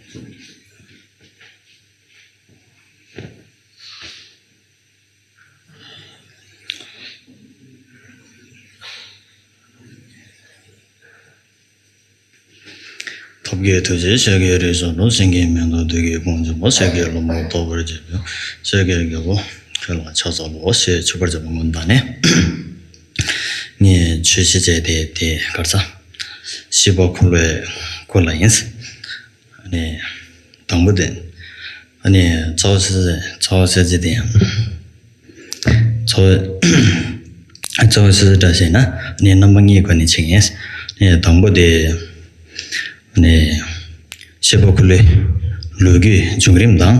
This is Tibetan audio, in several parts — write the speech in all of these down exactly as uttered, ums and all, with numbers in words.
ཐབས་མཁས་ཐུགས་རྗེས་ཤཱཀྱའི་རིགས་སུ་འགྲོ། སེང་གེའི་མེ་ཏོག་བདུད་ཀྱི་དཔུང་འཇོམས་པ། སེང་གེ་ལྷུན་པོ་རྟོགས་པར་བྱེད་པའི། སེང་གེ་རྒྱལ་པོ་ཁྱོད་ལ་ཕྱག་འཚལ་ལོ་ཞེས་མཆོད་པར་བྱ་བ་སྔོན་དང་ནི། ངས་མཆོད་བཤད་བྱས་ཏེ་དེ་གར་ས་ཤེས་པ་འཁོར་ལོའི་སྐོར་ལ་ཡིན། ཨ་ནི་དང་པོ་དེ། ཨ་ནི་རྩ་བ་སེ་རྩ་བ་སེ་རྩེ་དེ་ཡང་། རྩ་བ་རྩ་བ་སེ་རྩེ་འདྲ་བྱས་ན་ཨ་ནི་རྣམ་པ་གཉིས་སྒོ་ནས་ཕྱེ་ངེས། ཨ་ནི་དང་པོ་དེ། ཨ་ནི་ཤེས་པ་འཁོར་ལོའི་ལོ་རྒྱུས་བྱུང་རིམ་དང་།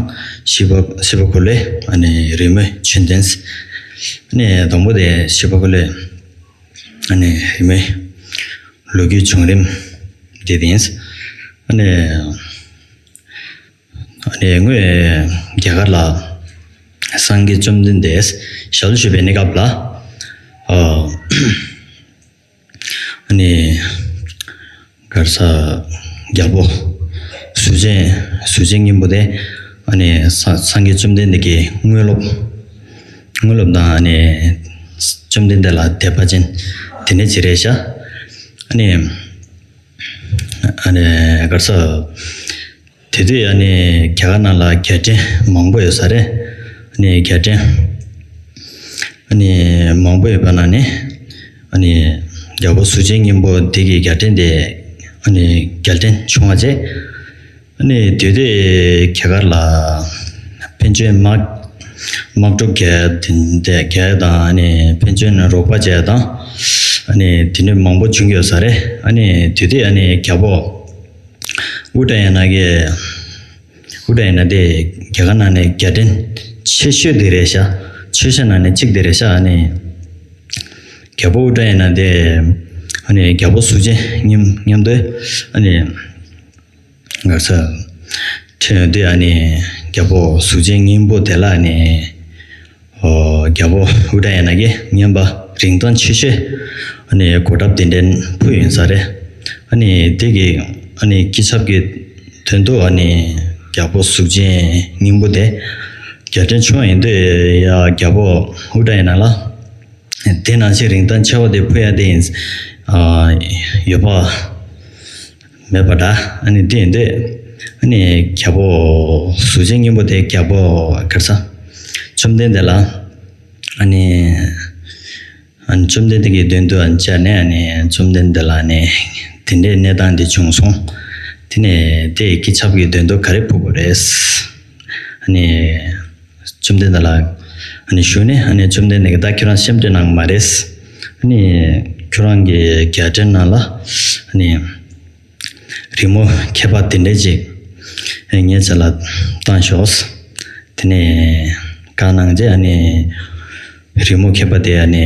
ཤེས་པ་ཤེས་པ་འཁོར་ལོའི་ཨ་ནི་རི་མོའི་ཆོས་ཚན། ཨ་ནི་དང་པོ་དེ་ཤེས་པ་འཁོར་ལོའི་ཨ་ནི་རི་མོའི་ལོ་རྒྱུས་བྱུང་རིམ་དེ་ཡིན། ཨ་ནི། ཨ་ནི་སྔོན་རྒྱ་གར་ལ་སངས་རྒྱས་བཅོམ་ལྡན་འདས་ཞལ་བཞུགས་པའི་གནས་སྐབས་ལ། ཨ་ཨ་ནི་གར་ས་རྒྱལ་པོ་གཟུགས་ཅན་གཟུགས་ཅན་སྙིང་པོ་དེ། ཨ་ནི་ས་སངས་རྒྱས་བཅོམ་ལྡན་འདས་ཀྱི་དངོས་སློབ་དངོས་སློབ་དང་། ཨ་ནི་བཅོམ་ལྡན་འདས་ལ་དད་པ་ཅན་དེ་འདྲ་ཅིག་རེད་ཤག་ཨ་ནི་ཨ་ནི་གར་ས། དེ་དུས་ཨ་ནི་རྒྱ་གར་ནང་ལ་རྒྱལ་ཕྲན་མང་པོ་ཡོད་ས་རེད། ཨ་ནི་རྒྱལ་ཕྲན་ཨ་ནི་མང་པོ་ཡོད་པ་ནང་ནས། ཨ་ནི་རྒྱལ་པོ་གཟུགས་ཅན་སྙིང་པོ་དེ་གི་རྒྱལ་ཕྲན་དེ་ཨ་ནི་རྒྱལ་ཕྲན་ཆུང་བ་བྱས། ཨ་ནི་དེ་དུས་རྒྱ་གར་ལ་ཕན་ཆད་དམག་དམག་འཁྲུག་རྒྱག་དེ་འདྲ་རྒྱག་དང་། ཨ་ནི་ཕན་ཆད་ནས་རོགས་པ་བྱས་དང་། ཨ་ནི་དེ་འདྲ་མང་པོ་བྱུང་ཡོད་ས་རེད། ཨ་ནི་དེ་དུས་ཨ་ནི་རྒྱལ་པོ་ཨུ་ཏྲ་ཡ་ན་གི་ཨུ་ཏྲ་ཡ་ན་དེ་རྒྱ་གར་ནང་ནས་རྒྱལ་ཕྲན་ཆེ་ཤོས་དེ་རེད་ཤག་ཆོས་བཤད་ནང་ནས་གཅིག་དེ་རེད་ཤག་ཨ་ནི་རྒྱལ་པོ་ཨུ་ཏྲ་ཡ་ན་དེ་ཨ་ནི་རྒྱལ་པོ་གཟུགས་ཅན་མཉམ་མཉམ་དུ་ཨ་ནི་གར་ས་ཁྲིད་ཡོང་དུས། ཨ་ནི་རྒྱལ་པོ་གཟུགས་ཅན་སྙིང་པོ་དེ་ལ་ཨ་ནི། ཨོ། རྒྱལ་པོ་ཨུ་ཏྲ་ཡ་ན་གིས་རྔན་པ་རིན་ཐང་ཆེ་ཤོས་ཨ་ནི་གོ་ཁྲབ་དེ་འདྲ་ཕུལ་ཡོད་ས་རེད། ཨ་ནི་དེ་གི་ཨ་ནི་སྐྱེད་ཚབ་ཀྱི་དོན་དུ་ཨ་ནི་རྒྱལ་པོ་གཟུགས་ཅན་སྙིང་པོ་དེ་རྒྱལ་ཕྲན་ཆུང་ཡིན་དུས་ཡ་རྒྱལ་པོ་ཨུ་ཏྲ་ཡ་ན་ལ་དེ་ནང་བཞིན་རིན་ཐང་ཆེ་བ་དེ་ཕུལ་ཡ་དེ་ཡིན། ཨ། ཡོད་པ། མེད་པ་འདྲ། ཨ་ནི་དེ་ཡིན་དུས་ཨ་ནི་རྒྱལ་པོ་གཟུགས་ཅན་སྙིང་པོ་དེ་རྒྱལ་པོ་གར་ས་བཅོམ་ལྡན་འདས་ལ་ཨ་ནི་ཨ་ནི་བཅོམ་ལྡན་འདས་ཀྱི་མདུན་དུ་ཨ་ནི་བཅར་ནས། ཨ་ནི་བཅོམ་ལྡན་འདས་ལ་ཨ་ནི་དེ་འདྲའི་གནས་སྟངས་འདི་བྱུང་སོང་། དེ་ནས་དེ་སྐྱེད་ཚབ་ཀྱི་མདུན་དུ་ག་རེ་ཕུལ་དགོས་རེད། ཨ་ནི། བཅོམ་ལྡན་འདས་ལ་ཨ་ནི་ཞུས་ནས། ཨ་ནི་བཅོམ་ལྡན་འདས་ཀྱིས་ད་ཁྱོད་རང་གཤམ་སྤྲོད་གནང་གི་མ་རེད། ཨ་ནི་ཁྱོད་རང་གི་རྒྱལ་ཕྲན་ནང་ལ་ཨ་ནི་རི་མོ་མཁས་པ་དེ་འདྲས་ཅིག་ངའི་རྩ་ལ་བཏང་ཤོག་དེ་ནས་བཀའ་གནང་རྗེས། ཨ་ནི་རི་མོ་མཁས་པ་དེ་ཨ་ནི་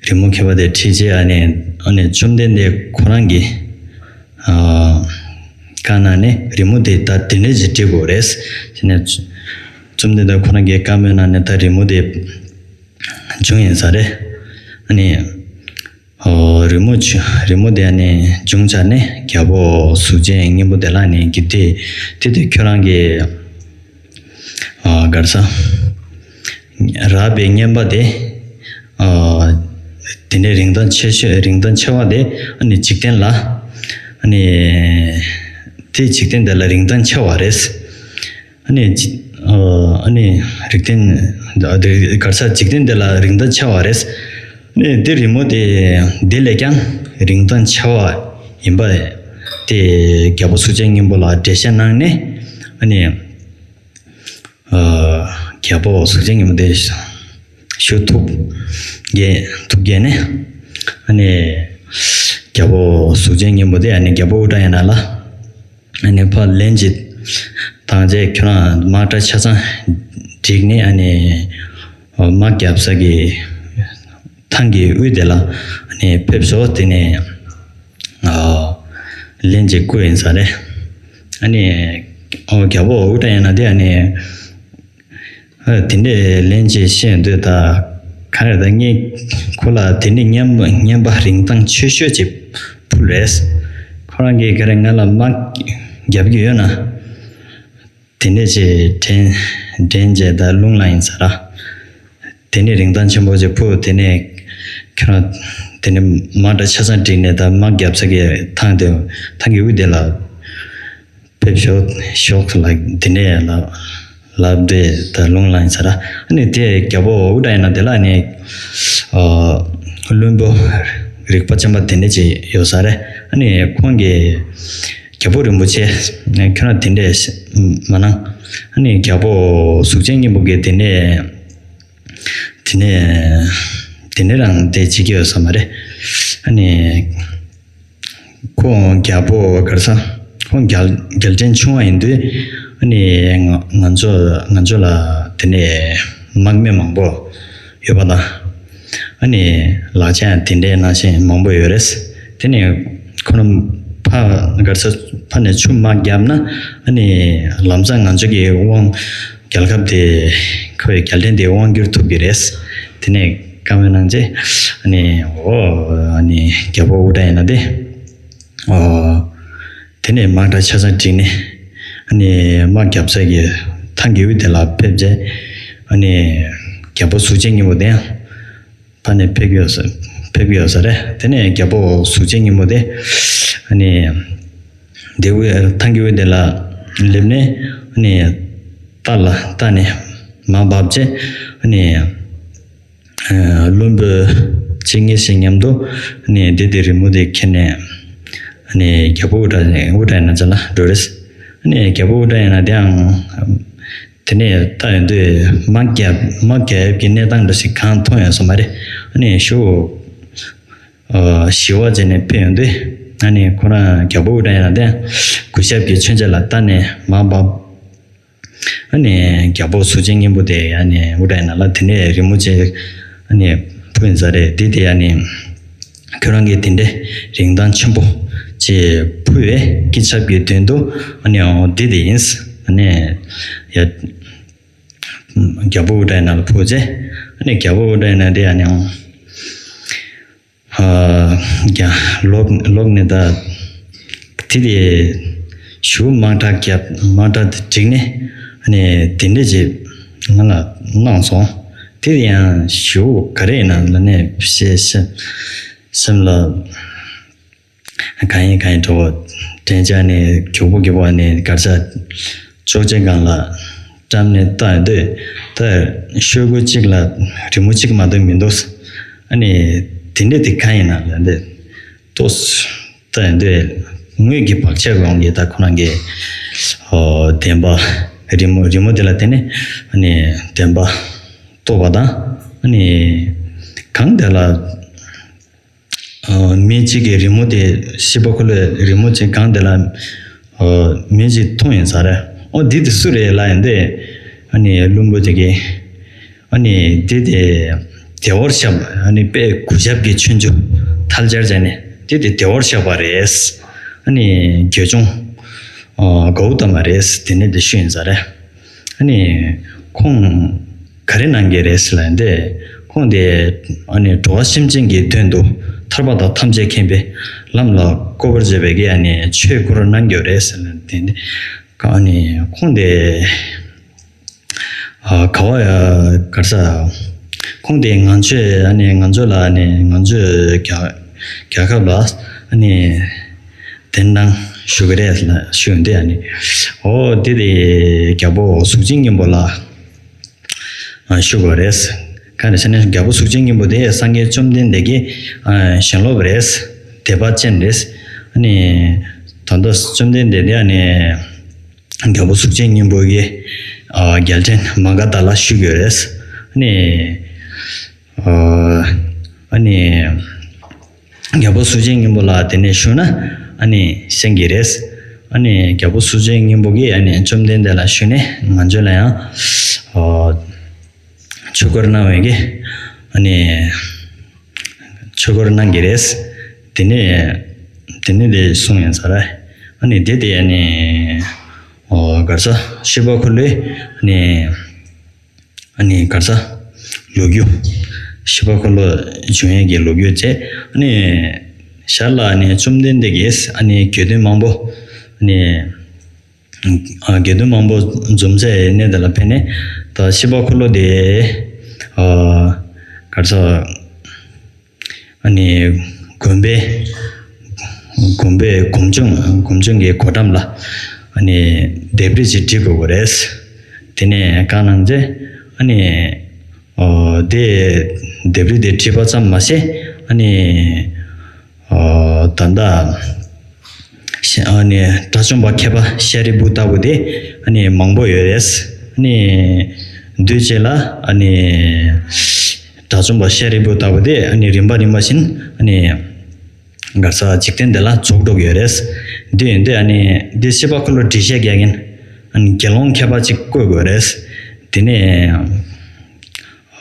རི་མོ་མཁས་པ་དེ་ཁྲིད་རྗེས། ཨ་ནི་ཨ་ནི་བཅོམ་ལྡན་འདས་ཁོ་རང་གིས་ཨ་བཀའ་གནང་ནས་རི་མོ་དེ་ད་དེ་འདྲས་ཅིག་བྲིས་དགོས་རེད། དེ་ནས་བཅོམ་ལྡན་འདས་ཁོ་རང་གིས་བཀའ་མོལ་གནང་ནས་ད་རི་མོ་དེ་བྱུང་ཡིན་ས་རེད། ཨ་ནི་ཨོ། རི་མོ་བྱུ་རི་མོ་དེ་ཨ་ནི་བྱུང་ཚར་ནས་རྒྱལ་པོ་གཟུགས་ཅན་སྙིང་པོ་དེ་ལ་ཨ་ནི་གི་དེ་དེ་དེ་ཁྱོད་རང་གི་ཨ་གར་ས་རག་པའི་རྔན་པ་དེ། ཨ་དེ་འདྲའི་རིན་ཐང་ཆེ་ཤོས་རིན་ཐང་ཆེ་བ་དེ་ཨ་ནི་འཇིག་རྟེན་ལ་ཨ་ནི་དེ་འཇིག་རྟེན་དེ་ལ་རིན་ཐང་ཆེ་བ་རེད། ཨ་ནི་ཅི་ཨ་ཨ་ནི་རིག་རྟེན་གར་ས་འཇིག་རྟེན་འདི་ལ་རིན་ཐང་ཆེ་བ་རེད། ཨ་ནི་དེ་རི་མོ་དེ་འདི་ལས་ཀྱང་རིན་ཐང་ཆེ་བ་ཡིན་པ་དེ་རྒྱལ་པོ་གཟུགས་ཅན་སྙིང་པོ་ལ་འགྲེལ་བཤད་གནང་ནས། ཨ་ནི་ཨ་རྒྱལ་པོ་གཟུགས་ཅན་སྙིང་པོ་དེ་ཞུ་ཐུགས་དགྱེས་ཐུགས་དགྱེས་ནས། ཨ་ནི་རྒྱལ་པོ་གཟུགས་ཅན་སྙིང་པོ་དེ་ཨ་ནི་རྒྱལ་པོ་ཨུ་ཏྲ་ཡ་ན་ལ། ཨ་ནི་ཕར་ལན་ཅིག་བཏང་རྗེས། ཁྱོད་རང་དམག་གྲ་ཆ་ཚང་བསྒྲིགས་ནས། ཨ་ནི་དམག་རྒྱབ་ས་གི་ཐང་གི་དབུས་དེ་ལ་ཨ་ནི་ཕེབས་ཤོག་དེ་ནས་ཨ་ལན་ཅིག་བསྐུར་ཡིན་ས་རེད། ཨ་ནི་ཨོ་རྒྱལ་པོ་ཨུ་ཏྲ་ཡ་ན་དེ་ཨ་ནི། ཨ་དེ་འདྲའི་ལན་ཅིག་བཤད་འདོད། ད་ག་རེ་ད་ངས་ཁོ་ལ་དེ་འདྲའི་རྔན་པ་རྔན་པ་རིན་ཐང་ཆེ་ཤོས་ཅིག་ཕུལ་རེད། ཁོ་རང་གིས་ག་རེ་ང་ལ་དམག་ རྒྱབ་ཀྱི་ཡོད་ན། དེ་ནས་ཅིག་དྲན་དྲན་བྱས་ད་རླུང་ལངས་ཡིན་ས་ར། དེ་ནས་རིན་ཐང་ཆེན་པོ་ཅིག་ཕུ། དེ་ནས་ཁྱོད་རང་དེ་ནས་དམག་གྲ་ཆ་ཚང་བསྒྲིགས་ནས་ད་དམག་རྒྱབ་ས་གི་ཐང་དེ་ཐང་གི་དབུས་དེ་ལ་ཕེབས་ཤོག་ཤོག་ལ་དེ་ནས་ལ་ལབ་དེ་ད་རླུང་ལངས་ཡིན་ས་ར། ཨ་ནི་དེ་རྒྱལ་པོ་ཨུ་ཏྲ་ཡ་ན་དེ་ལ་ནི་བློན་པོ་རིག་པ་ཅན་པ་དེ་འདྲ་ཅིག་ཡོད་ས་རེད། ཨ་ནི་ཁོང་གིས་རྒྱལ་པོ་རིན་པོ་ཆེ་ཁྱོད་རང་དེ་འདྲ་མ་གནང་། ཨ་ནི་རྒྱལ་པོ་གཟུགས་ཅན་སྙིང་པོ་གིས་དེ་འདྲ་དེ་ནས་དེ་ནས་རང་དེ་བྱེད་ཀྱི་ཡོད་ས་མ་རེད། ཨ་ནི་ཁོང་རྒྱལ་པོ་གར་ས་ཁོང་རྒྱལ་རྒྱལ་ཕྲན་ཆུང་བ་ཡིན་དུས། ཨ་ནི་ང་ང་ཚོ་ང་ཚོ་ལ་དེ་ནས་དམག་མི་མང་པོ་ཡོད་པ་དང་། ཨ་ནི་ལག་ཆ་ཡང་དེ་འདྲའི་ནང་བཞིན་མང་པོ་ཡོད་རེད། དེ་ནས་ཁོ་རང་ཕ་གར་ས་ཕ་ནས་ཆུ་དམག་བརྒྱབ་ན། ཨ་ནི་ལམ་སང་ང་ཚོ་གི་དབང་རྒྱལ་ཁབ་དེ་ཁོའི་རྒྱལ་ཕྲན་དེ་དབང་བསྒྱུར་ཐུབ་ཀྱི་རེད། དེ་ནས་བཀའ་མོལ་གནང་རྗེས། ཨ་ནི་འོ་ཨ་ནི་རྒྱལ་པོ་ཨུ་ཏྲ་ཡ་ན་དེ། ཨོ། དེ་ནས་དམག་གྲ་ཆ་ཚང་བསྒྲིགས་ནས། ཨ་ནི་དམག་རྒྱབ་ས་གི་ཐང་གི་དབུས་དེ་ལ་ཕེབས་རྗེས། ཨ་ནི་རྒྱལ་པོ་གཟུགས་ཅན་སྙིང་པོ་དེ་ཡང་ཕ་ནས་ཕེབས་ཀྱི་ཡོད་ས་ཕེབས་ཀྱི་ཡོད་ས་རེད། དེ་ནས་རྒྱལ་པོ་གཟུགས་ཅན་སྙིང་པོ་དེ་ཨ་ནི་དེ་དབུས་ཐང་གི་དབུས་དེ་ལ་སླེབས་ནས། ཨ་ནི་རྟ་ལ་རྟ་ནས་མར་བབས་རྗེས། ཨ་ནི་བློན་པོ་གཅིག་གཉིས་ཤིག་མཉམ་དུ་ནས་དེ་དེ་རི་མོ་དེ་ཁྱེར་ནས། ནས་རྒྱལ་པོ་ཨུ་ཏྲ་ཨུ་ཏྲ་ཡ་ན་ཅ་ལ་འགྲོ་རེད། ནས་རྒྱལ་པོ་ཨུ་ཏྲ་ཡ་ན་དེའང་དེ་ནས་ལྟ་ཡོང་དུས་དམག་རྒྱབ་དམག་རྒྱབ་ཀྱི་གནས་སྟངས་འདྲ་ཞིག་གང་མཐོང་ཡོང་ས་མ་རེད། ནས་ཤུགས་ཞི་བ་བྱས་ནས་ཕེབས་ཡོང་དུས། ཨ་ནི་ཁོ་རང་རྒྱལ་པོ་ཨུ་ཏྲ་ཡ་ན་དེ་གུས་ཞབས་ཀྱི་མཆོད་མཇལ་ལ་ལྟ་ནས་མར་བབས། ཨ་ནི་རྒྱལ་པོ་གཟུགས་ཅན་སྙིང་པོ་དེ་ཨ་ནི་ཨུ་ཏྲ་ཡ་ན་ལ་དེ་ནས་རི་མོ་ཅིག་ཨ་ནི་ཕུལ་ཡིན་ས་རེད། དེ་དེ་ཨ་ནི་ཁྱོད་རང་གིས་དེ་འདྲའི་རིན་ཐང་ཆེན་པོ་ཅིག་ཕུལ་བས་སྐུ་ཞབས་ཀྱི་དོན་དུ་ཨ་ནི་འོ་དེ་དེ་ཡིན། ཨ་ནི་ཡ་རྒྱལ་པོ་ཨུ་ཏྲ་ཡ་ན་ལ་ཕུལ་རྗེས། ཨ་ནི་རྒྱལ་པོ་ཨུ་ཏྲ་ཡ་ན་དེ་ཨ་ནི་འོ། ཀྱང་ལོག་ལོག་ནས་ད་དེ་དེ་ཞུ་དམག་གྲ་རྒྱབ་དམག་གྲ་དེ་བསྒྲིགས་ནས། ཨ་ནི་དེ་འདྲ་ཅིག་ང་ལ་གནང་སོང་། དེ་དེ་ཡང་ཞུ་ག་རེ་ཡིན་ན་ལ་ནས་བཤད་བཤད་སེམས་ལ་གང་ཡིན་གང་ཡིན་གྲོགས་དྲན་བྱ་ནས་གྱོག་པོ་གྱོག་པོ་ནས་གར་ཆ་ཅོག་ཅེ་སྒང་ལ་བཀྲམ་ནས་བཏགས་ཡོང་དུས། ད་ཤོག་གུ་གཅིག་ལ་རི་མོ་གཅིག་མ་གཏོགས་མི་འདུག་ཨ་ནི་དེ་འདྲ་དེ་གང་ཡིན་ན་ལ་འདི། ཏོས། ད་འདི་དངུལ་གྱི་བག་ཆགས་ཡོང་གི་ད་ཁོ་རང་གི་ཨོ་བདེན་པ། རི་མོ་རི་མོ་དེ་ལ་བརྟེན་ནས་ཨ་ནི་བདེན་པ་རྟོགས་པ་དང་། ཨ་ནི་གང་དེ་ལ་ཨོ་མི་གཅིག་གི་རི་མོ་དེ་ཤི་པ་ཁོ་ལོའི་རི་མོ་གཅིག་གང་དེ་ལ་ཨོ་མི་གཅིག་མཐོང་ཡིན་ས་རེད། ཨོ་འདི་དེ་སུ་རེད་ལབ་ཡིན་ཏེ། ཨ་ནི་བླུན་པོ་དེ་གིས། ཨ་ནི་དེ་དེ་བདེ་བར་གཤེགས་པ། ཨ་ནི་དཔལ་གུས་ཞབས་ཀྱི་ཆོས་འབྱུང་ཐལ་སྦྱར་བྱས་ནས་དེ་དེ་བདེ་བར་གཤེགས་པ་རེད། ཨ་ནི་དགེ་སྦྱོང་ཨ་གཽ་ཏ་མ་རེད། དེ་ནས་དེ་ཞུས་ཡིན་ས་རེད། ཨ་ནི་ཁོང་ག་རེ་གནང་གི་རེད་ཟེར་ལབ་ཡིན་ཏེ། ཁོང་དེ་ཨ་ནི་འགྲོ་བ་སེམས་ཅན་གྱི་དོན་དུ་ཐར་པ་དང་ཐམས་ཅད་མཁྱེན་པའི་ལམ་ལ་བཀོད་པར་བྱེད་པའི་གི་ཨ་ནི་ཆོས་སྐོར་གནང་གི་ཡོད་རེད་ཟེར་ལབ་ཡིན་ཏེ། ཨ་ནི་ཁོང་དེ། ཨ་ག་བ་ཡ་གར་ས། ཁོང་དེ་ང་ཚོས་ཨ་ནི་ང་ཚོ་ལ་ཨ་ནི་ང་ཚོས་རྒྱ་རྒྱལ་ཁབ་ལ་ཨ་ནི་གདན་དྲངས་ཞུ་གི་རེད་ལ་ཞུ་ཡོང་དུས། ཨ་ནི་འོ་དེ་དེ་རྒྱལ་པོ་གཟུགས་ཅན་སྙིང་པོ་ལ་ཨ་ཞུ་དགོས་རེད། གང་རེད་ཟེར་ན་རྒྱལ་པོ་གཟུགས་ཅན་སྙིང་པོ་དེ་སངས་རྒྱས་བཅོམ་ལྡན་འདས་ཀྱིས་ཨ་བྱིན་རླབས་རེད། དད་པ་ཅན་རེད། ཨ་ནི་ད་ལྟ་བཅོམ་ལྡན་འདས་དེ་ཨ་ནི། རྒྱལ་པོ་གཟུགས་ཅན་སྙིང་པོ་གིས་ཨ་རྒྱལ་ཕྲན་མ་ག་དྷ་ལ་ཞུ་གི་ཡོད་རེད། ཨ་ནི་ཨ་ཨ་ནི་རྒྱལ་པོ་གཟུགས་ཅན་སྙིང་པོ་ལ་དེ་ནས་ཞུ་ན་ཨ་ནི་གསན་གྱི་རེད། ཨ་ནི་རྒྱལ་པོ་གཟུགས་ཅན་སྙིང་པོ་གིས་ཨ་ནི་བཅོམ་ལྡན་འདས་ལ་ཞུས་ནས་ང་ཚོ་ལ་ཡང་ཨ་ཆོས་སྐོར་གནང་བའི་གི་ཨ་ནི་ཆོས་སྐོར་གནང་གི་རེད། དེ་ནས་དེ་ནས་དེ་གསུངས་ཡིན་ས་རེད། ཨ་ནི་དེ་དེ་ཨ་ནི། ཨོ་གར་ས་ཤི་པ་ཁོ་ལོའི་ཨ་ནི་ཨ་ནི་གར་ས་ལོ་རྒྱུས། ཤི་པ་ཁོ་ལོ་བྱུང་ཡས་ཀྱི་ལོ་རྒྱུས་བྱས། ཨ་ནི་ཞར་ལ་ཨ་ནི་བཅོམ་ལྡན་འདས་ཀྱིས་ཨ་ནི་དགེ་འདུན་མང་པོ་ཨ་ནི་ ཨ་དགེ་འདུན་མང་པོ་འཛོམས་སའི་གནས་དེ་ལ་ཕེབས་ནས། ད་ཤེས་པ་འཁོར་ལོ་དེ་ཨ་ག་རེ་ཟེར། ཨ་ནི་དགོན་པའི་དགོན་པའི་སྒོམ་བྱུང་སྒོམ་བྱུང་གི་སྒོ་འགྲམ་ལ་ཨ་ནི་ལྡེབས་རིས་ཅིག་བྲིས་དགོས་ཀྱི་རེད། དེ་ནས་བཀའ་གནང་རྗེས་ཨ་ནི་ཨོ་དེ་ལྡེབས་རིས་དེ་བྲིས་པ་ཙམ་མ་ཟད། ཨ་ནི་ཨོ་ད་ལྟ་ཤ་ཨ་ནི་དགྲ་བཅོམ་པ་མཁས་པ་ཤཱ་རིའི་བུ་ལྟ་བུ་དེ་ཨ་ནི་མང་པོ་ཡོད་རེད། ཨ་ནི་དུས་གཅིག་ལ་ཨ་ནི་དགྲ་བཅོམ་པ་ཤཱ་རིའི་བུ་ལྟ་བུ་དེ་ཨ་ནི་རིམ་པ་རིམ་པ་བཞིན་ཨ་ནི་ག་རེ་ཟེར་འཇིག་རྟེན་འདི་ལ་རྫོགས་འགྲོ་གི་ཡོད་རེད། འདི་ཡིན་དུས་ཨ་ནི་འདི་ཤེས་པ་འཁོར་ལོ་འགྲེལ་བཤད་རྒྱག་མཁན་ཨ་ནི་དགེ་སློང་མཁས་པ་ཅིག་བསྐོ་དགོས་རེད། དེ་ནས་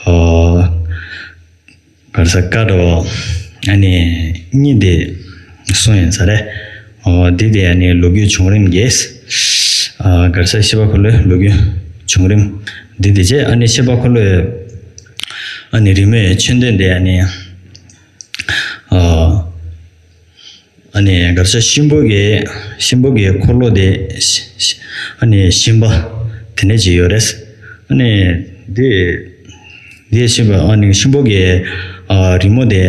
ཨོ་ག་རེ་ཟེར་བཀའ་འགྲོ་ཨ་ནི་གཉིས་དེ་གསུངས་ཡིན་ས་རེད། ཨོ་འདི་དེ་ཨ་ནི་ལོ་རྒྱུས་བྱུང་རིམ་གྱིས། ཨ་ག་རེ་ཟེར་ཤེས་པ་འཁོར་ལོའི་ལོ་རྒྱུས་བྱུང་རིམ་འདི་དེ་རྗེས་ཨ་ནི་ཤེས་པ་འཁོར་ལོའི་ཨ་ནི་རི་མོའི་མཆོད་རྟེན་དེ་ཨ་ནི་ཨ་ཨ་ནི་ག་རེ་ཟེར་གཤིན་པོ་གི་གཤིན་པོ་གི་འཁོར་ལོ་དེ་ཤ་ཤ་ཨ་ནི་ཤིང་པ་དེ་འདྲ་ཅིག་ཡོད་རེད། ཨ་ནི་དེ་དེ་ཤིང་པ་ཨ་ནི་གཤིན་པོ་གི་ཨ་རི་མོ་དེ་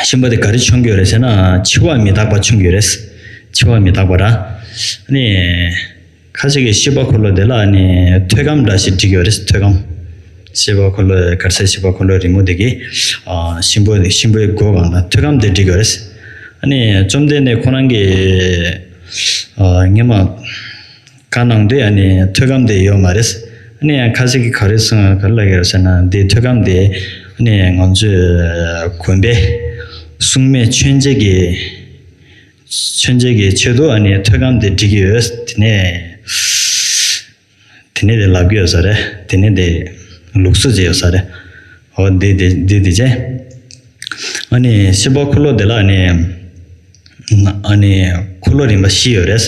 ཤིང་པ་དེ་ག་རེ་མཆོང་གི་ཡོད་རེད་ཟེར་ན་འཆི་བ་མི་རྟག་པ་མཆོང་གི་ཡོད་རེད། འཆི་བ་མི་རྟག་པ་ར། ཨ་ནི། ཁ་ཅིག་གིས་ཤེས་པ་འཁོར་ལོ་དེ་ལ་ནི་ཐོད་སྐམ་འདྲ་ཞིག་བྲིས་ཡོད་རེད། ཐོད་སྐམ། ཤེས་པ་འཁོར་ལོ་ག་རེ་ཟེར་ཤེས་པ་འཁོར་ལོའི་རི་མོ་དེ་གིས་ཨ་གཤིན་པོ་གཤིན་པོའི་མགོ་སྒང་ལ་ཐོད་སྐམ་དེ་བྲིས་ཡོད་རེད། ཨ་ནི་བཅོམ་ལྡན་འདས་ཁོ་རང་གིས་ཨ་སྔོན་མ་བཀའ་གནང་དུས་ཨ་ནི་ཐོད་སྐམ་དེ་ཡོད་མ་རེད། ཨ་ནི་ཁ་ཅིག་གིས་ག་རེ་གསུངས་ག་རེ་ལབ་ཀྱི་ཡོད་ཟེར་ན་དེ་ཐོད་སྐམ་དེ་ཨ་ནི་ང་ཚོའི་དགོན་པའི་སྲུང་མའི་མཆོད་མཇལ་གྱི་མཆོད་མཇལ་གྱི་ཆེད་དུ་ཨ་ནི་ཐོད་སྐམ་དེ་བྲིས་ཀྱི་ཡོད། དེ་ནས་དེ་ནས་དེ་ལབ་ཀྱི་ཡོད་ས་རེད། དེ་ནས་དེ་ལུགས་སྲོལ་ཅིག་ཡོད་ས་རེད། འོ་དེ་དེ་དེ་དེ་བྱས། ཨ་ནི་ཤེས་པ་འཁོར་ལོ་དེ་ལ་ཨ་ནི་ཨ་ནི་འཁོར་ལོ་རིམ་པ་བཞི་ཡོད་རེད།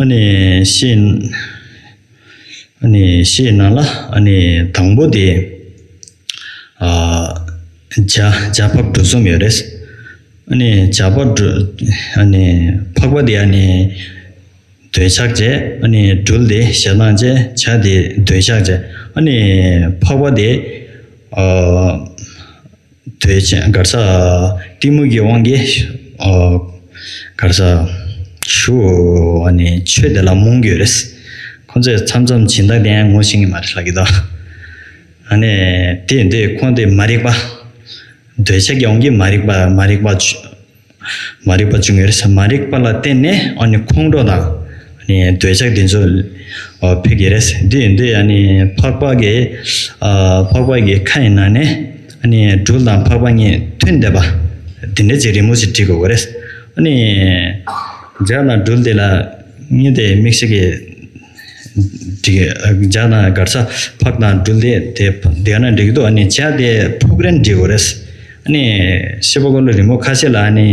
ཨ་ནི་བཞི། ཨ་ནི་བཞིའི་ནང་ལ་ཨ་ནི་དང་པོ་དེ་ཨ་བྱ་བྱ་ཕག་གྲུ་གསུམ་ཡོད་རེད། ཨ་ནི་བྱ་ཕག་གྲུ་ཨ་ནི་ཕག་པ་དེ་ཨ་ནི་འདོད་ཆགས་བྱས། ཨ་ནི་སྦྲུལ་དེ་ཞེ་སྡང་བྱས། བྱ་དེ་འདོད་ཆགས་བྱས། ཨ་ནི་ཕག་པ་དེ་ཨ་འདོད་ཆགས་ག་རེ་ཟེར་གཏི་མུག་གི་དབང་གིས་ཨ་ག་རེ་ཟེར་ཞུ་ཨ་ནི་ཆོས་དེ་ལ་རྨོངས་ཀྱི་ཡོད་རེད། ཁོ་ཚོས་མཚམས་མཚམས་སྦྱིན་བདག་དེ་ཡང་ངོ་ཤེས་ཀྱི་མ་རེད་ལབ་ཀྱི་འདུག་ཨ་ནི་དེ་དེ་ཁོང་དེ་མ་རིག་པ། འདོད་ཆགས་ཀྱི་དབང་གིས་མ་རིག་པ་མ་རིག་པ་མ་རིག་པ་བྱུང་ཡོད་རེད། མ་རིག་པ་ལ་བརྟེན་ནས་ཨ་ནི་ཁོང་ཁྲོ་དང་ཨ་ནི་འདོད་ཆགས་དེ་ཚོ་ཕེབས་ཀྱི་རེད། འདི་ཡིན་དུས་ཨ་ནི་ཕག་པ་གི་ཨ་ཕག་པ་གི་ཁ་ཡི་ནང་ནས་ཨ་ནི་སྦྲུལ་དང་ཕག་པ་གཉིས་ཐོན་བསྡད་པ་དེ་འདྲ་ཅིག་རི་མོ་ཅིག་བྲིས་དགོས་ཀྱི་རེད། ཨ་ནི་བྱ་དང་སྦྲུལ་དེ་ལ་གཉིས་དེ་མིག་ཤེལ་གྱི་དེ་གི་བྱ་དང་ག་རེ་ཟེར་ཕག་དང་སྦྲུལ་དེ་དེ་དེ་ག་ན་འགྲིག་གི་འདུག་ཨ་ནི་བྱ་དེ་ཕུག་རོན་བྲིས་དགོས་རེད། ཨ་ནི་ཤེས་པ་འཁོར་ལོ་རི་མོ་ཁ་ཤས་ལ་ཨ་ནི་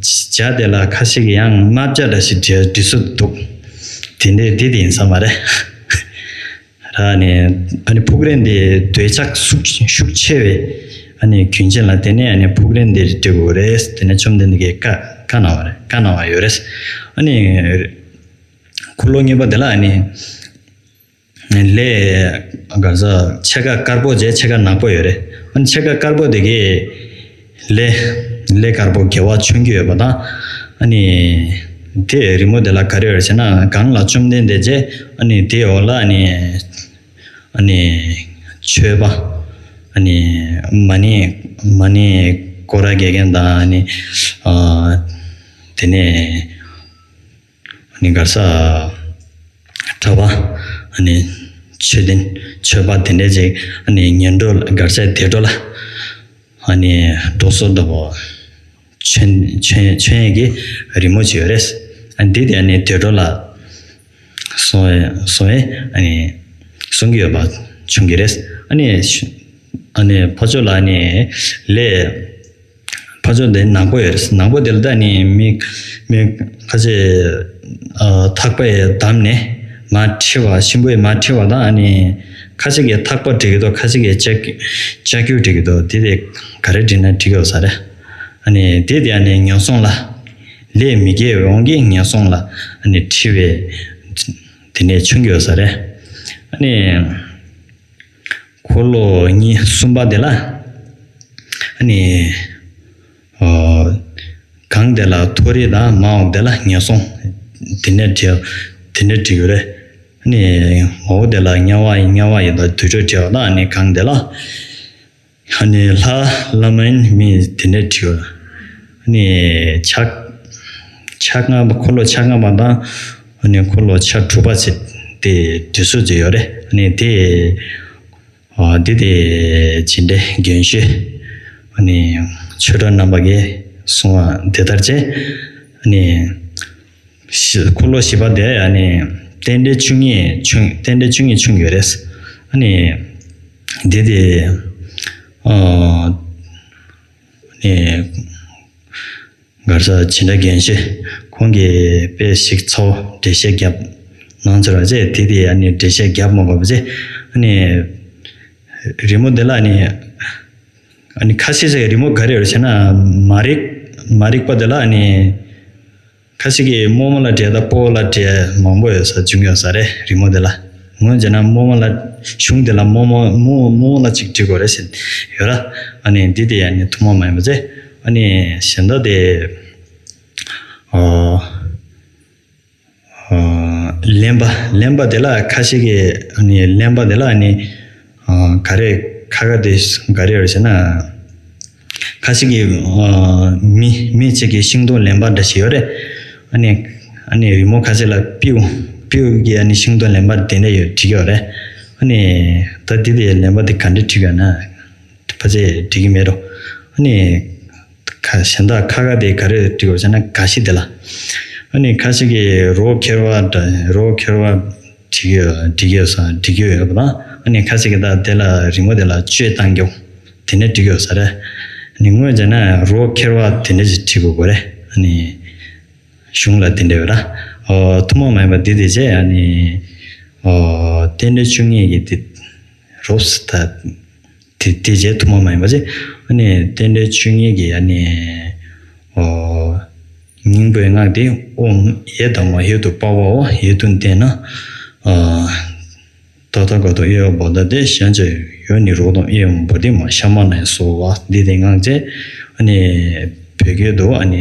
བྱ་དེ་ལ་ཁ་ཤས་ཀྱིས་ཡང་རྨ་བྱ་འདྲ་ཞིག་བྲིས་བྲིས་སྲོལ་འདུག་དེ་འདྲའི་དེ་དེ་ཡིན་ས་མ་རེད། ཨ་ནི་ཨ་ནི་ཕུག་རོན་དེ་འདོད་ཆགས་ཤུགས་ཤུགས་ཆེ་བས་ཨ་ནི་རྒྱུན་ཆད་ལ་བརྟེན་ནས་ཨ་ནི་ཕུག་རོན་དེ་བྲིས་དགོས་རེད། དེ་ནས་བཅོམ་ལྡན་འདས་ཀྱིས་བཀའ་བཀའ་གནང་བ་རེད། བཀའ་གནང་བ་ཡོད་རེད། ཨ་ནི་འཁོར་ལོ་གཉིས་པ་དེ་ལ་ཨ་ནི། ལས་ག་རེ་ཟེར་ཕྱེད་ཀ་དཀར་པོ་བྱས་ཕྱེད་ཀ་ནག་པོ་ཡོད་རེད། ཨ་ནི་ཕྱེད་ཀ་དཀར་པོ་དེ་གས་ལས་ལས་དཀར་པོ་དགེ་བ་མཆོང་རྒྱུ་ཡོད་པ་དང་། ཨ་ནི་དེ་རི་མོ་དེ་ལ་ག་རེ་ཡོད་རེད་ཟེར་ན་སྒང་ལ་བཅོམ་ལྡན་འདས་བྱས། ཨ་ནི་དེའི་འོག་ལ་ཨ་ནི་ཨ་ནི་མཆོད་པ་ཨ་ནི་མ་ཎི་མ་ཎི་སྐོར་ར་རྒྱག་མཁན་དང་། ཨ་ནི་ཨ་དེ་ནས། ཨ་ནི་ག་རེ་ཟེར་གྲྭ་པ་ཨ་ནི་མཆོད་རྟེན་མཆོད་པ་དེ་འདྲས་ཅིག་ཨ་ནི་ཉལ་འགྲོ་ལ་ག་རེ་ཟེར་བདེ་འགྲོ་ལ་ཨ་ནི་འགྲོ་སོང་དང་པོ་མཆོད་མཆོད་མཆོད་ཡས་ཀྱི་རི་མོ་ཅིག་ཡོད་རེད། ཨ་ནི་འདི་དེ་ཨ་ནི་བདེ་འགྲོ་ལ་སོང་བས་སོང་བས་ཨ་ནི་གསུང་གི་ཡོད་པ་བྱུང་གི་རེད། ཨ་ནི་ཨ་ནི་ཕར་ཕྱོགས་ལ་ཨ་ནི་ལས། ཕར་ཕྱོགས་དེ་ནག་པོ་ཡོད་རེད། ནག་པོ་དེ་ལ་ད་ནི་མི་མི་ཁ་ཤས་ཨ་ཐག་པས་བསྡམས་ནས་མར་ཁྲིད་པ་ཤིང་པོས་མར་ཁྲིད་པ་དང་། ཨ་ནི་ཁ་ཤས་ཀྱིས་ཐག་པ་སྒྲིག་གི་འདུག་ཁ་ཤས་ཀྱིས་ལྕགས་ལྕགས་ཀྱུ་སྒྲིག་གི་འདུག་དེ་དེ་ག་རེ་སྒྲིག་ན་འགྲིག་ཡོད་ས་རེད། ཨ་ནི་དེ་དེ་ཨ་ནི་ཉེན་སྲུང་ལ་ ལས་མི་དགེ་བའི་དབང་གིས་ངན་སོང་ལ་ཨ་ནི་འཁྲིད་པའི་དེ་ནས་བྱུང་ཡོད་ས་རེད། ཨ་ནི་འཁོར་ལོ་གཉིས་གསུམ་པ་དེ་ལ་ཨ་ནི་ཨོ། གང་དེ་ལ་མཐོ་རིས་དང་མ་འོངས་དེ་ལ་ངན་སོང་། དེ་ནས་བྲིས། དེ་ནས་བྲིས་ཡོད་རེད། ཨ་ནི་ངོ་བོ་དེ་ལ་དམྱལ་བ་ཡིན། དམྱལ་བ་ཡིན་དང་དུར་ཁྲོད་བྲིས་པ་དང་། ཨ་ནི་གང་དེ་ལ་ཨ་ནི་ལྷ་ལྷ་མ་ཡིན་མི་དེ་ནས་བྲིས་ཡོད། ཨ་ནི་ཕྱག་ཕྱག་ལྔ་པ། འཁོར་ལོ་ཕྱག་ལྔ་པ་དང་ཨ་ནི་འཁོར་ལོ་ཕྱག་དྲུག་པ་ཟེར་དེ་འབྲི་སྲོལ་ཅིག་ཡོད་རེད། ཨ་ནི་དེ། ཨ། འདི་དེ་བྱེད་འབྲེལ་རྒྱན་ཤོད། ཨ་ནི་ཆོས་གྲགས་རྣམ་པ་གིས་གསུངས་པ་དེ་ལྟར་བྱས། ཨ་ནི་བཞི། འཁོར་ལོ་བཞི་པ་དེ་ཨ་ནི་རྟེན་འབྲེལ་བཅུ་གཉིས་བྱུང་། རྟེན་འབྲེལ་བཅུ་གཉིས་བྱུང་ཡོད་རེད། ཨ་ནི་འདི་དེ་ཨ་ནི། གར་ས་ཇི་འདྲ་རྒན་ཤེས་ཁོང་གིས་དཔེ་ཞིག་ཚོ་འགྲེལ་བཤད་བརྒྱབ་གནང་ཚར་བ་བྱས། དེ་དེ་ཨ་ནི་འགྲེལ་བཤད་བརྒྱབ་མ་དགོས་པ་བྱས། ཨ་ནི་རི་མོ་དེ་ལ་ཨ་ནི་ཨ་ནི་ཁ་ཤས་ཤིག་རི་མོ་ག་རེ་ཡོད་ཟེར་ན། མ་རིག་མ་རིག་པ་དེ་ལ་ཨ་ནི་ཁ་ཤས་ཀྱིས་རྨོ་མོ་ལ་འགྲེལ་དང་སྤོ་བོ་ལ་འགྲེལ་མང་པོ་ཡོད་ས་བྱུང་ཡོད་ས་རེད། རི་མོ་དེ་ལ་ངོས་བྱས་ན་རྨོ་མོ་ལ། གཞུང་དེ་ལ་རྨོ་མོ་རྨོ་རྨོ་མོ་ལ་གཅིག་བྲིས་དགོས་རེད་ཟེར་ཡོད་ར། ཨ་ནི་འདི་དེ་ཨ་ནི་ཐུན་མོང་མ་ཡིན་པ་བྱས། ཨ་ནི་གཞན་དག་དེ། ཨ། ཨ། གླེན་པ། གླེན་པ་དེ་ལ་ཁ་ཤས་ཀྱིས་ཨ་ནི་གླེན་པ་དེ་ལ་ཨ་ནི། ཨ། ག་རེ་ཁ་ཁ་དེ་ག་རེ་ཡོད་ཟེར་ན། ཁ་ཤས་ཀྱིས། ཨ། མི་མི་གཅིག་གིས་ཤིང་སྡོང་ལེན་པ་འདྲ་ཞིག་ཡོད་རེད། ཨ་ནི་ཨ་ནི་རི་མོ་ཁ་ཤས་ལ་སྤྲེའུ་སྤྲེའུ་གིས་ཨ་ནི་ཤིང་སྡོང་ལེན་པ་དེ་འདྲ་ཡོད་བྲིས་ཡོད་རེད། ཨ་ནི་ད་འདི་དེ་གླེན་པ་དེ་ག་འདྲ་བྲིས་ཡོད་ན། ཕལ་ཆེར་འགྲིག་གི་མེད་འགྲོ། ཨ་ནི་ཁ་གཞན་དག་ཁ་ཁ་དེ་ག་རེ་འགྲིག་གོ་ཟེར་ན། ག་ཤི་དེ་ལ། ཨ་ནི་ཁ་ཤས་ཀྱིས་རོ་ཁྱེར་བ་འདྲ། རོ་ཁྱེར་བ་འགྲིག་ཡོད་འགྲིག་ཡོད་ས་འགྲིག་ཡོད་ཡོད་པ་དང་། ཨ་ནི་ཁ་ཤས་ཀྱིས་ད་དེ་ལ་རི་མོ་དེ་ལ་གཅོད་བཏང་རྒྱུ་དེ་ནས་འགྲིག་ཡོད་ས་རེད། ཨ་ནི་ངོས་བྱས་ན་རོ་ཁྱེར་བ་དེ་འདྲ་ཞིག་འགྲིག་གོ་གོ་རེད། ཨ་ནི་གཞུང་ལ་དེ་འདྲ་ཡོད་ར། ཨོ། ཐུན་མོང་མ་ཡིན་པ་འདི་དེ་བྱས། ཨ་ནི་ཨོ། རྟེན་འབྲེལ་བཅུ་གཉིས་ཀྱི་དེ་རོབ་ཙམ་ད། དེ་དེ་རྗེས་ཐུན་མོང་མ་ཡིན་པ་ཅི། ཨ་ནི་རྟེན་འབྲེལ་བཅུ་གཉིས་ཀྱི་ཨ་ནི། ཨོ། སྙིང་པོའི་སྔགས་དེ། ཨོཾ་ཡེ་དྷརྨཱ་ཧེ་ཏུ་པ་བ་ཨོ། ཡེ་དུན་ཏེ་ན། ཨ། ཏ་ཐཱ་ག་ཏོ་ཨེ་ཝ་བོ་དྷ་ཏེ། ཤཱན་ཅ་ཡོ་ནི་རོ་ཏོ་ཨེ་ཝཾ་བོ་དྷི་མ། ཤ་མ་ན་ཡེ་སྭཱ་ཧཱ། འདི་དེ་སྔགས་བཅས། ཨ་ནི་བོད་སྐད་དུ་ཨ་ནི།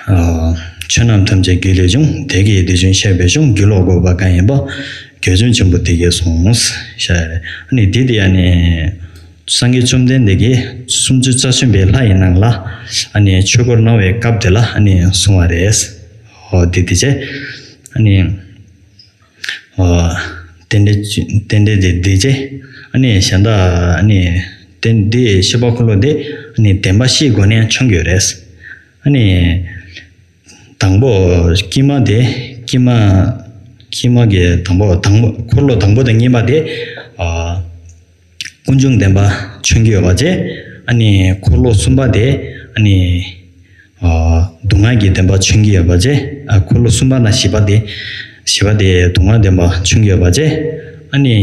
ཨ། ཆོས་རྣམས་ཐམས་ཅད་རྒྱུ་ལས་བྱུང་། དེ་ཀའི་དེ་བཞིན་གཤེགས་པའི་གཞུང་། རྒྱུ་ལོ་བཀོད་པ་གང་ཡིན་པ། དགེ་སྦྱོང་ཆེན་པོ་དེ་སྐད་གསུངས། ཞེས། ཨ་ནི་འདི་དེ་ཨ་ནི་སངས་རྒྱས་བཅོམ་ལྡན་འདས་ཀྱིས་སུམ་ཅུ་རྩ་གསུམ་པའི་ལྷ་ཡི་ནང་ལ་ཨ་ནི་ཆོས་འཁོར་སྣང་བའི་སྐབས་དེ་ལ་ཨ་ནི་གསུངས་པ་རེད། ཨོ། འདི་དེ་བྱས། ཨ་ནི། ཨ། རྟེན་འབྲེལ་རྟེན་འབྲེལ་དེ་འདི་བྱས། ཨ་ནི་གཞན་དག་ཨ་ནི་རྟེན་འདི་ཤེས་པ་འཁོར་ལོ་དེ་ཨ་ནི་བདེན་པ་བཞིའི་སྒོ་ནས་བྱུང་ཡོད་རེད། ཨ་ནི་དང་པོ་དཀྱིལ་མ་དེ། དཀྱིལ་མ་དཀྱིལ་མ་གི་དང་པོ་དང་པོ་འཁོར་ལོ་དང་པོ་དང་གཉིས་པ་དེ། ཨ། ཀུན་འབྱུང་བདེན་པ་མཚོན་གྱི་ཡོད་པ་བྱས། ཨ་ནི་འཁོར་ལོ་གསུམ་པ་དེ་ཨ་ནི། ཨ། སྡུག་བསྔལ་གྱི་བདེན་པ་མཚོན་གྱི་ཡོད་པ་བྱས། ཨ། འཁོར་ལོ་གསུམ་པ་ན་བཞི་པ་དེ། བཞི་པ་དེ་སྡུག་བསྔལ་བདེན་པ་མཚོན་གྱི་ཡོད་པ་བྱས། ཨ་ནི་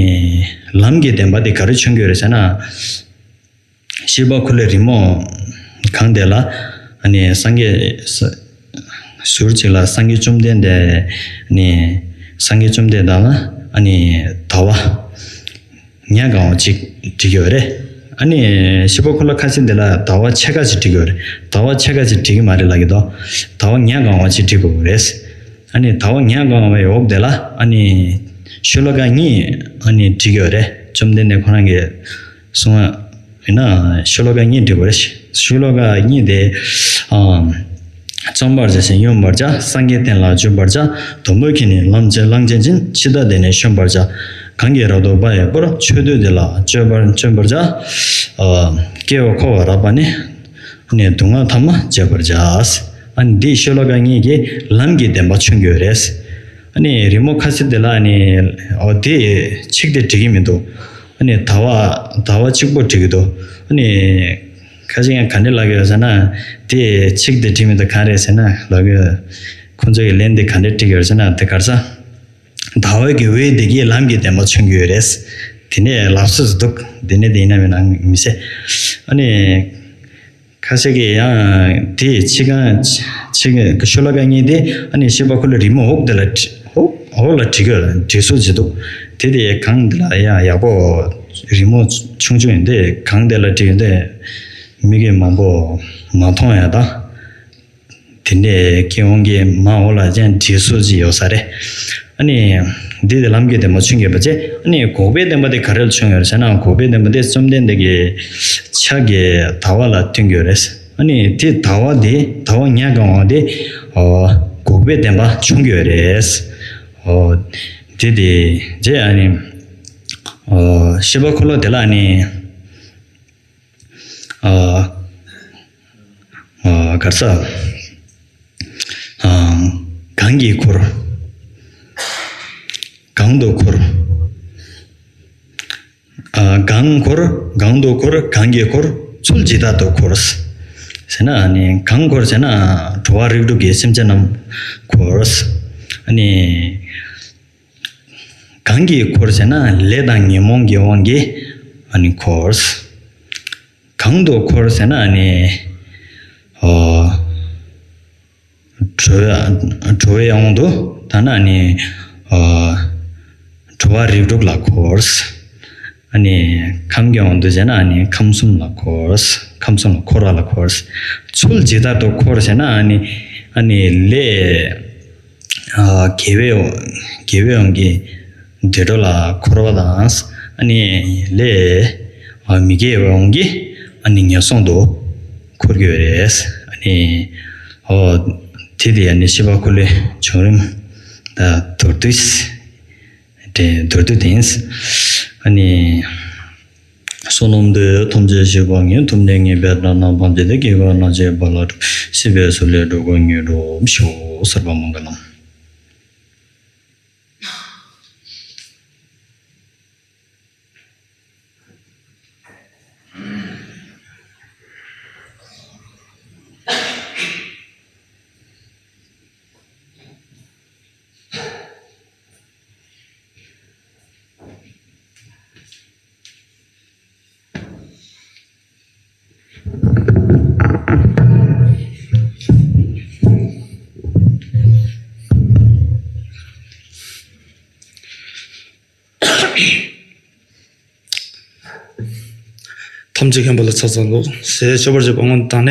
ལམ་གྱི་བདེན་པ་དེ་ག་རེ་མཚོན་གྱི་ཡོད་རེད་ཟེར་ན། ཤེས་པ་འཁོར་ལོའི་རི་མོ་གང་དེ་ལ་ཨ་ནི་སངས་རྒྱས་ཟུར་གཅིག་ལ་སངས་རྒྱས་བཅོམ་ལྡན་འདས་ནི། སངས་རྒྱས་བཅོམ་ལྡན་འདས་ལ་ཨ་ནི་ཟླ་བ་ཉ་གང་བ་གཅིག་བྲིས་ཡོད་རེད། ཨ་ནི་ཤེས་པ་འཁོར་ལོ་ཁ་ཤས་འདི་ལ་ཟླ་བ་ཕྱེད་ཀ་ཅིག་བྲིས་ཡོད་རེད། ཟླ་བ་ཕྱེད་ཀ་ཅིག་བྲིས་ཀྱི་མ་རེད་ལབ་ཀྱི་འདུག་ཟླ་བ་ཉ་གང་བ་ཅིག་བྲིས་དགོས་ཀྱི་རེད། ཨ་ནི་ཟླ་བ་ཉ་གང་བའི་འོག་དེ་ལ་ཨ་ནི་ཤོ་ལོ་ཀ་གཉིས་ཨ་ནི་བྲིས་ཡོད་རེད། བཅོམ་ལྡན་འདས་ཁོ་རང་གིས་གསུངས་པ་ཡིན་ན། ཤོ་ལོ་ཀ་གཉིས་བྲིས་དགོས་རེད། ཤོ་ལོ་ཀ་གཉིས་དེ། ཨ། བརྩམ་པར་བྱ་ཞིང་གཡོན་པར་བྱ། སངས་རྒྱས་བསྟན་ལ་བརྗོད་པར་བྱ། དུམ་བུས་ཁྱེར་ནས་ལམ་གྱི་གླང་ཆེན་ཅན། འཆི་བདག་དེ་ནས་བཞོན་པར་བྱ། གང་གིས་རབ་ཏུ་དཔའ་བའི་དཔུང་། ཆོས་སྡུད་དེ་ལ་སྤྱོད་པར་སྤྱོད་པར་བྱ། ཨ། སྐྱེ་བ་འཁོར་བ་རགས་པ་ནས། ནས་སྡུག་བསྔལ་ཐ་མ་བྱེད་པར་བྱ། ཨ་ནི་འདིའི་ཤོ་ལོ་ཀ་གཉིས་ཀྱིས་ལམ་གྱི་བདེན་པ་མཚོན་གྱི་ཡོད་རེད། ཨ་ནི་རི་མོ་ཁ་ཤས་དེ་ལ་ཨ་ནི། ཨོ། དེ་ཚིག་དེ་འགྲིག་གི་མི་འདུག་ཨ་ནི་ཟླ་བ་ཟླ་བ་གཅིག་པོ་འགྲིག་གི་འདུག་ཨ་ནི་ཁ་ཤས་ཀྱང་ག་འདྲ་ལབ་ཀྱི་ཡོད་ཟེར་ན། དེ་ཚིག་དེ་འགྲིག་མི་འདུག་གང་རེད་ཟེར་ན་ལབ་ཀྱི་ཡོད། ཁོང་ཚོ་གི་ལན་དེ་ག་འདྲ་འགྲིག་ཡོད་ཟེར་ན། དེ་ག་རེ་ཟ། ཟླ་བ་གི་འོད་དེ་གིས་ལམ་གྱི་བདེན་པ་མཚོན་གྱི་ཡོད་རེད། དེ་ནས་ལབ་སྲོལ་འདུག་དེ་ནས་དེ་ཡིན་ན་མིན་ན་མི་ཤེས། ཨ་ནི། ཁ་ཤས་ཀྱིས་ཡང་དེ་ཕྱི་གང་ཕྱི་གང་ཤོ་ལོ་ཀ་གཉིས་དེ་ཨ་ནི་ཤེས་པ་ཁོ་ལ་རི་མོ་འོག་དེ་ལ་བྲི་འོག་འོག་ལ་བྲི་དགོས་ལ་བྲི་སྲོལ་ཅིག་འདུག་དེ་དེ་གང་དེ་ལ་ཡང་ཡག་པོ་རི་མོ་ཆུང་ཆུང་ཡིན་དེ་གང་དེ་ལ་བྲིས་ཡོད་དེ་མི་གིས་མང་པོ་མ་མཐོང་ཡ་ད། དེ་འདྲའི་སྐྱེ་བོ་གི་མ་འོ་ལ་ཅན་བྲིས་སྲོལ་ཅིག་ཡོད་ས་རེད། ཨ་ནི་འདི་དེ་ལམ་གྱི་བདེན་པ་ཆུང་གེ་པ་ཅེ། ཨ་ནི་འགོག་པའི་བདེན་པ་དེ་ག་རེ་ལ་བྱུང་ཡོད་རེད་ཟེར་ན། འགོག་པའི་བདེན་པ་དེ་བཅོམ་ལྡན་འདས་ཀྱི་ཕྱག་གི་ཟླ་བ་ལ་བསྟུན་གྱི་ཡོད་རེད། ཨ་ནི་དེ་ཟླ་བ་དེ་ཟླ་བ་ཉ་གང་བ་དེ་འོ་འགོག་པའི་བདེན་པ་ཆུང་གི་ཡོད་རེད། འོ་དེ་དེ་རྗེ་ཨ་ནི་འོ་ཤེས་པ་འཁོར་ལོ་དེ་ལ་ཨ་ནི། ཨ། ཨ། ག་རེ་ཟ། ཨ། གང་གིས་འཁོར། གང་དུ་འཁོར། ཨ། གང་འཁོར། གང་དུ་འཁོར། གང་གིས་འཁོར། ཚུལ་ཇི་ལྟར་དུ་འཁོར། ཟེར་ན་ཨ་ནི་གང་འཁོར་ཟེར་ན་འགྲོ་བ་རིགས་དྲུག་གི་སེམས་ཅན་རྣམས་འཁོར། ཨ་ནི། གང་གིས་འཁོར་ཟེར་ན་ལས་དང་ཉོན་མོངས་ཀྱི་དབང་གིས་ཨ་ནི་འཁོར། གང་དུ་འཁོར་ཟེར་ན་ཨ་ནི་ཨོ། འགྲོ་བའི་འགྲོ་བའི་དབང་དུ་ད་ན་ཨ་ནི་ཨོ། འགྲོ་བ་རིགས་དྲུག་ལ་འཁོར། ཨ་ནི་ཁམས་ཀྱི་དབང་དུ་བྱས་ན་ཨ་ནི་ཁམས་གསུམ་ལ་འཁོར། ཁམས་གསུམ་ལ་འཁོར་བ་ལ་འཁོར། ཚུལ་ཇི་ལྟར་དུ་འཁོར་ཟེར་ན་ཨ་ནི་ཨ་ནི་ལས། ཨ། དགེ་བའི་དགེ་བའི་དབང་གིས་བདེ་འགྲོ་ལ་འཁོར་བ་དང་། ཨ་ནི་ལས། ཨ། མི་དགེ་བའི་དབང་གིས་ཨ་ནི་ངན་སོང་དུ་འཁོར་གྱི་ཡོད་རེད། ཨ་ནི་ཨོ་དེ་དེ་ཨ་ནི་ཤེས་པ་འཁོར་ལོའི་བྱུང་རིམ་ད་མདོར་བསྡུས་དེ་མདོར་བསྡུས་དེ་ཡིན། ཨ་ནི། བསོད་ནམས་འདི་ཡིས་ཐམས་ཅད་གཟིགས་པ་ཉིད། ཐོབ་ནས་ཉེས་པའི་དགྲ་རྣམས་ཕམ་བྱས་ཏེ། སྐྱེ་རྒ་ན་འཆིའི་རྦ་རླབས་འཁྲུགས། སྲིད་པའི་མཚོ་ལས་འགྲོ་ཀུན་སྙིང་རྗེ་ཆེའོ། ཟབ་པ་མང་གི་ལམ། ཐམས་ཅད་མཁྱེན་པ་ལ་ཕྱག་འཚལ་ལོ། ཞེས་ཆོས་པར་བྱེད་པ་སྔོན་དུ་བཏང་ནས།